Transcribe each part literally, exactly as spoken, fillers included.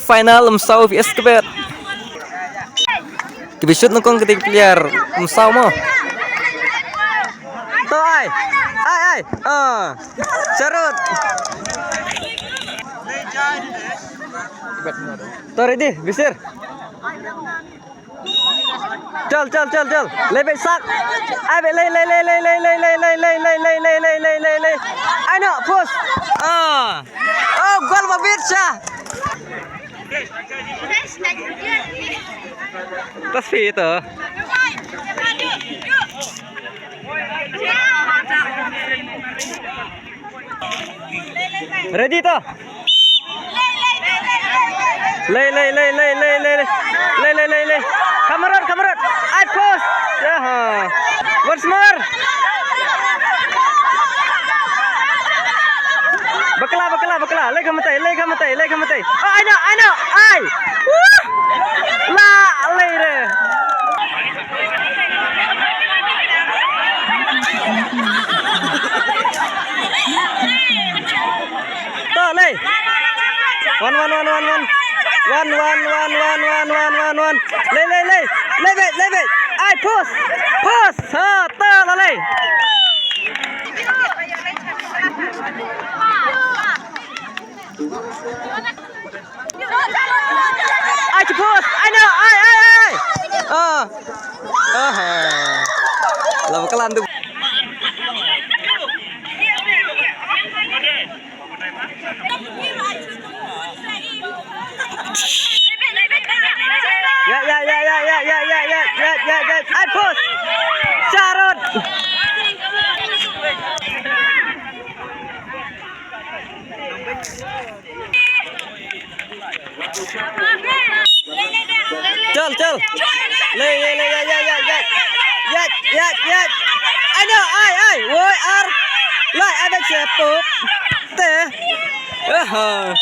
Final, um saw phi es ka bet. Ki ba shoot nyngkong ki dei ki player, um saw mo. To ai. Ai ai. Ah. Sharut. To ready, Bisir. Chal, chal, chal, chal. Lei beit sak. Ai beit lei, lei, lei. Ai no, push. Ah. Oh, gol ba bit sha. Pas fi to. Ready to? Lei, lei, lei, lei. Lei, lei, lei, lei. Kamarot, kamarot. Ai post. Yaha. Once more. Bakla, bakla, bakla. Lei khamtai, lei khamtai, lei khamtai. Oh, I know, I know. Ai. Woo! La, lei re. To, lei. Wan, wan, wan, wan, wan. Wan, wan, wan, wan. Lei, lei, lei. Lei beit, lei beit. Ai, push. Push. Ha, to, la lei. Ai, chipus. Ai, no. Ai, ai, ai, ai. Ah. Aha. La bakalan tu. Ya, ya, ya. Ai, push. Sharut. Chal, chal. Lei, lei, lei, ya, ya, ya. Ya, ya, ya. Ai, no, ai, ai. Woi, ar. Lai, ai, bek se, pup. Te. Aha.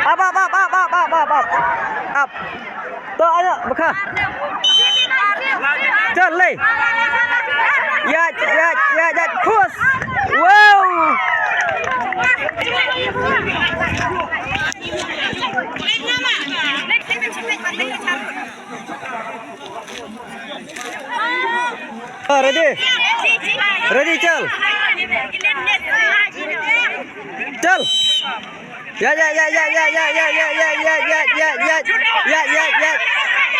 Up, up, up, up. Up. To, ayo, baka. Chal, lei. Ya, ya, ya, ya, push. Wow. Ah, ready? Ready, chal. Chal. Ya, ya, ya, ya.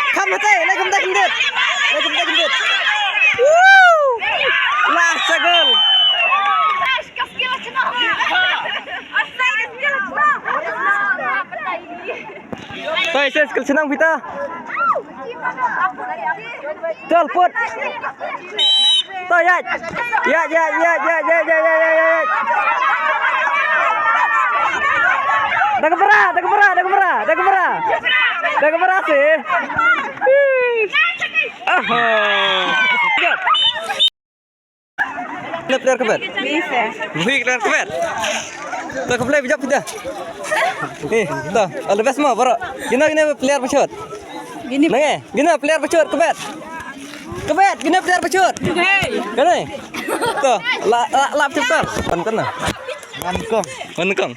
Kham hatai, lei kham hatai khyndiat. Lei kham hatai khyndiat. Woo! Lah, sa gol. Toi, ses kul senang pita. Chal, put. To, ya. Ya, ya, ya. Da ka bra, da ka bra, da ka bra, da ka bra. Da ka bra si. Aha. Kine player ka bet? Bui player ka bet. To ka player bijak pida. Eh, to, all the best mo, bro. Kine, kine player ba shot. Kine. Nange, kine player ba shot ka bet. Ka bet, kine player ba shot. Hey. Kane. To, la, la, la, betul. Kan kena. Kan kong. Kan kong.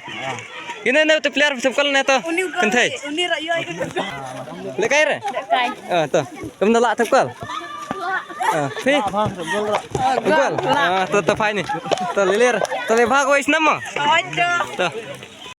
Ine ne te player thep kol ne to. Kynthei. Lekai re? Lekai. Ah, to. Kam da lah thep kol. Ah, phi. Gol. Ah, to, to phai ni. To, lilir. To, le bha ko isnam mo. To.